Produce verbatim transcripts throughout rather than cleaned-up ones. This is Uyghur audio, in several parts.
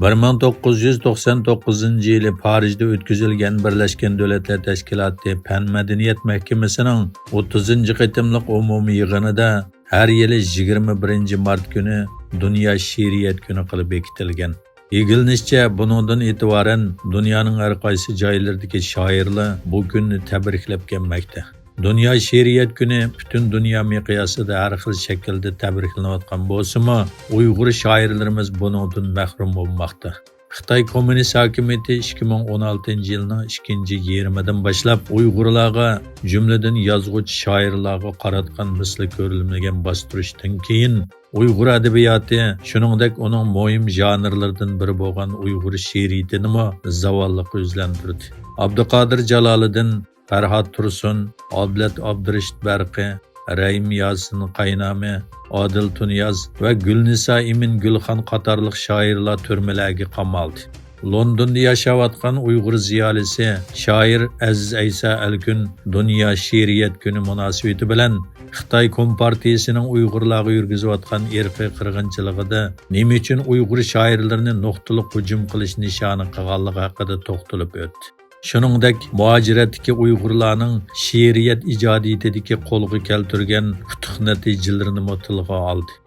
بىر مىڭ توققۇز يۈز توقسان توققۇزىنچى يىلى پارىژدا ئۆتكۈزۈلگەن بىرلەشكەن دۆلەتلەر تەشكىلاتى پەن مەدەنىيەت مەھكىمىسىنىڭ ئوتتۇزىنچى قېتىملىق ئومۇمىي يىغىنىدا ھەر يىلى يىگىرمە بىرىنچى مارت كۈنى دۇنيا شېئىرىيەت كۈنى قىلىپ بېكىتىلگەن. ئىگىلىنىشىچە، بۇنىڭدىن ئېتىبارەن دۇنيانىڭ ھەر قايسى جايلىرىدىكى شائىرلار بۇ كۈننى تەبرىكلەپ كەلمەكتە. دۇنيا شېئىرىيەت كۈنى پۈتۈن دۇنيا مىقياسىدا ھەر خىل شەكىلدە تەبرىكلىنىۋاتقان بولسىمۇ، ئۇيغۇر شائىرلىرىمىز بۇنىڭدىن مەھرۇم بولماقتا. خىتاي كوممۇنىست ھاكىمىيىتى ئىككى مىڭ ئون ئالتىنچى يىلنىڭ ئىككىنچى يېرىمىدىن باشلاپ ئۇيغۇرلارغا، جۈملىدىن يازغۇچى شائىرلارغا قاراتقان مىسلى كۆرۈلمىگەن باستۇرۇشتىن كېيىن، ئۇيغۇر ئەدەبىياتى، شۇنىڭدەك ئۇنىڭ مۇھىم ژانىرلىرىدىن بىرى بولغان ئۇيغۇر شېئىرىيىتىنىمۇ زاۋاللىققا يۈزلەندۈردى. ئابدۇقادىر جالالىدىن، پەرھات تۇرسۇن، ئابلەت ئابدۇرېشىت بەرقى، رەھىم ياسىن قاينامى، ئادىل تۇنىياز ۋە گۈلنىسا ئىمىن گۈلخان قاتارلىق شائىرلار تۈرمىلەرگە قامالدى. لوندوندا ياشاۋاتقان ئۇيغۇر زىيالىيسى، شائىر ئەزىز ئەيسا ئەلكۈن دۇنيا شېئىرىيەت كۈنى مۇناسىۋىتى بىلەن خىتاي كومپارتىيىسىنىڭ ئۇيغۇرلارغا يۈرگۈزۈۋاتقان ئىرقىي قىرغىنچىلىقىدا نېمە ئۈچۈن ئۇيغۇر شائىرلىرىنى نۇقتىلىق ھۇجۇم قىلىش نىشانى قىلغانلىقى ھەققىدە توختىلىپ ئۆتتى. شۇنىڭدەك، مۇھاجىرەتتىكى ئۇيغۇرلارنىڭ شېئىرىيەت ئىجادىيىتىدىكى قولغا كەلتۈرگەن ئۇتۇق نەتىجىلىرىنىمۇ تىلغا ئالدى.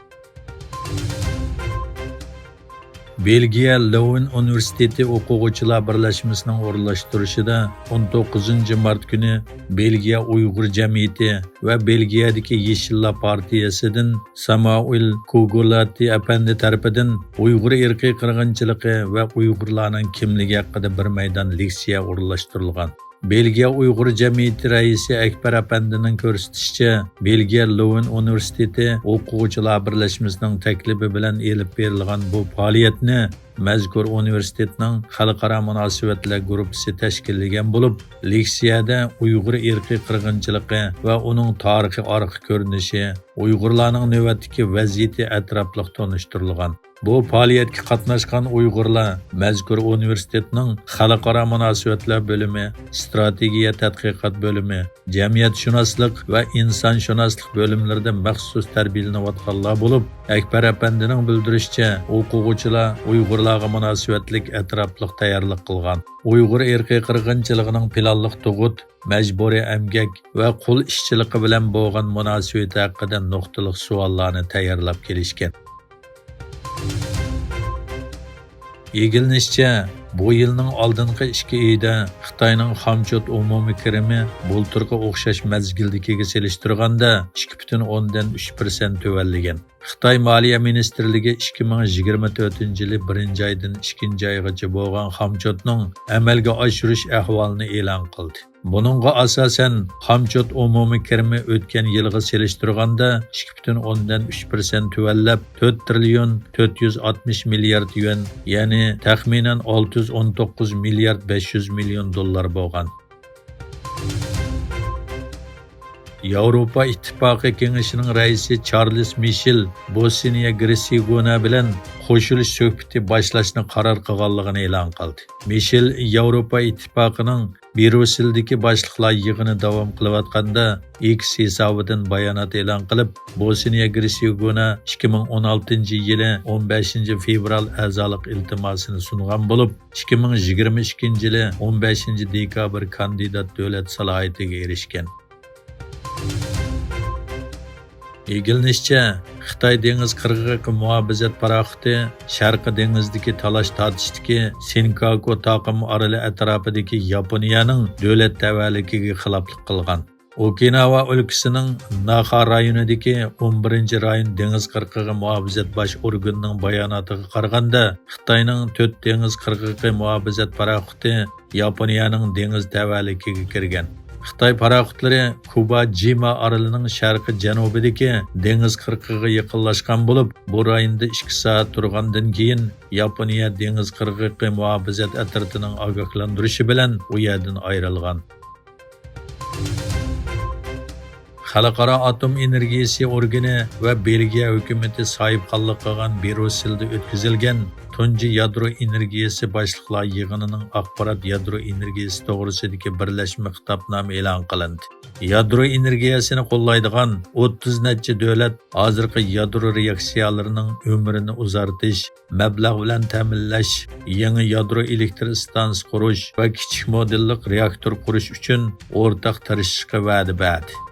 بېلگىيە لېۋېن ئۇنىۋېرسىتېتى ئوقۇغۇچىلار بىرلەشمىسىنىڭ ئورۇنلاشتۇرۇشىدا ئون توققۇزىنچى مارت كۈنى بېلگىيە ئۇيغۇر جەمئىيىتى ۋە بېلگىيەدىكى يېشىللار پارتىيەسىدىن سامائىل كوگۇلاتى ئەپەندى تەرىپىدىن ئۇيغۇر ئىرقىي قىرغىنچىلىقى ۋە ئۇيغۇرلارنىڭ كىملىكى ھەققىدە بىر مەيدان لېكسىيە ئورۇنلاشتۇرۇلغان. بېلگىيە ئۇيغۇر جەمئىيىتى رەئىسى ئەكبەر ئەپەندىنىڭ كۆرسىتىشىچە، بېلگىيە لېۋېن ئۇنىۋېرسىتېتى ئوقۇغۇچىلار بىرلەشمىسىنىڭ تەكلىپى بىلەن ئېلىپ بېرىلغان بۇ پائالىيەتنى مەزكۇر ئۇنىۋېرسىتېتنىڭ خەلقئارا مۇناسىۋەتلەر گۇرۇپپىسى تەشكىللىگەن بولۇپ، لېكسىيەدە ئۇيغۇر ئىرقىي قىرغىنچىلىقى ۋە ئۇنىڭ تارىخىي ئارقا كۆرۈنۈشى، ئۇيغۇرلارنىڭ نۆۋەتتىكى ۋەزىيىتى ئەتراپلىق تونۇشتۇرۇلغان. بۇ پائالىيەتكە قاتناشقان ئۇيغۇرلار مەزكۇر ئۇنىۋېرسىتېتنىڭ خەلقئارا مۇناسىۋەتلەر بۆلۈمى، ئىستراتېگىيە تەتقىقات بۆلۈمى، جەمئىيەتشۇناسلىق ۋە ئىنسانشۇناسلىق بۆلۈملىرىدە مەخسۇس تەربىيەلىنىۋاتقانلار بولۇپ، ئەكبەر ئەپەندىنىڭ بىلدۈرۈشىچە، ئوقۇغۇچىلار ئۇيغۇرلارغا مۇناسىۋەتلىك ئەتراپلىق تەييارلىق قىلغان، ئۇيغۇر ئىرقىي قىرغىنچىلىقىنىڭ پىلانلىق تۇغۇت، مەجبۇرىي ئەمگەك ۋە قۇل ئىشچىلىقى بىلەن بولغان مۇناسىۋىتى ھەققىدە نۇقتىلىق سوئاللارنى تەييارلاپ كېلىشكەن. ئىگىلىنىشىچە، بۇ يىلنىڭ ئالدىنقى ئىككى ئېيىدا خىتاينىڭ خامچوت ئومۇمىي كىرىمى بۇلتۇرقى ئوخشاش مەزگىلدىكىگە سېلىشتۇرغاندا ئىككى پۈتۈن ئوندىن ئۈچ پىرسەنت تۆۋەنلىگەن. خىتاي مالىيە مىنىستىرلىكى ئىككى مىڭ يىگىرمە تۆتىنچى يىلى بىرىنچى ئايدىن ئىككىنچى ئايغىچە بولغان خامچوتنىڭ ئەمەلگە ئاشۇرۇش ئەھۋالىنى ئېلان قىلدى. بۇنىڭغا ئاساسەن، خامچوت ئومۇمىي كىرىمى ئۆتكەن يىلغا سېلىشتۇرغاندا ئىككى پۈتۈن ئوندىن ئۈچ پىرسەنت تۆۋەنلەپ، تۆت تىرىليون تۆت يۈز ئاتمىش مىليارد يۈەن، يەنى تەخمىنەن ئالتە يۈز ئون توققۇز مىليارد بەش يۈز مىليون دوللار بولغان. ياۋروپا ئىتتىپاقى كېڭىشىنىڭ رەئىسى چارلىز مىشېل بوسنىيە گېرسېگوۋىنا بىلەن قوشۇلۇش سۆھبىتى باشلاشنى قارار قىلغانلىقىنى ئېلان قىلدى. مىشېل ياۋروپا ئىتتىپاقىنىڭ بريۇسسېلدىكى باشلىقلار يىغىنى داۋام قىلىۋاتقاندا، ئېكس ھېسابىدىن بايانات ئېلان قىلىپ، بوسنىيە گېرسېگوۋىنا ئىككى مىڭ ئون ئالتىنچى يىلى ئون بەشىنچى فېۋرال ئەزالىق ئىلتىماسىنى سۇنغان بولۇپ، ئىككى مىڭ يىگىرمە ئىككىنچى يىلى ئون بەشىنچى دېكابىر كاندىدات دۆلەت سالاھىيىتىگە ئېرىشكەن. ئىگىلىنىشىچە، خىتاي دېڭىز قىرغىقى مۇھاپىزەت پاراخوتى شەرقىي دېڭىزدىكى تالاش-تارتىشتىكى سىنكاكۇ تاقىم ئارىلى ئەتراپىدىكى ياپونىيەنىڭ دۆلەت تەۋەلىكىگە خىلاپلىق قىلغان. ئوكىناۋا ئۆلكىسىنىڭ ناخا رايونىدىكى ئون بىرىنچى رايون دېڭىز قىرغىقى مۇھاپىزەت باش ئورگىنىنىڭ باياناتىغا قارىغاندا، خىتاينىڭ تۆت دېڭىز قىرغىقى مۇھاپىزەت پاراخوتى ياپونىيەنىڭ دېڭىز تەۋەلىكىگە كىرگەن. خىتاي پاراخوتلىرى كۇبا جىما ئارىلىنىڭ شەرقىي جەنۇبىدىكى دېڭىز قىرغىقىغا يېقىنلاشقان بولۇپ، بۇ رايوندا ئىككى سائەت تۇرغاندىن كېيىن، ياپونىيە دېڭىز قىرغىقى مۇھاپىزەت ئەترىتىنىڭ ئاگاھلاندۇرۇشى بىلەن ئۇ يەردىن ئايرىلغان. خەلقئارا ئاتوم ئېنېرگىيىسى ئورگىنى ۋە بېلگىيە ھۆكۈمىتى ساھىبخانلىق قىلغان بريۇسسېلدا ئۆتكۈزۈلگەن تۇنجى يادرو ئېنېرگىيەسى باشلىقلار يىغىنىنىڭ ئاخبارات يادرو ئېنېرگىيەسى توغرىسىدىكى بىرلەشمە خىتابنامە ئېلان قىلىندى. يادرو ئېنېرگىيەسىنى قوللايدىغان ئوتتۇز نەچچە دۆلەت ھازىرقى يادرو رېئاكسىيالىرىنىڭ ئۆمرىنى ئۇزارتىش، مەبلەغ بىلەن تەمىنلەش، يېڭى يادرو ئېلېكتر ئىستانسا قۇرۇش ۋە كىچىك مودېللىق رېئاكتور قۇرۇش ئۈچۈن ئورتاق تىرىشىشقا ۋەدە بەردى.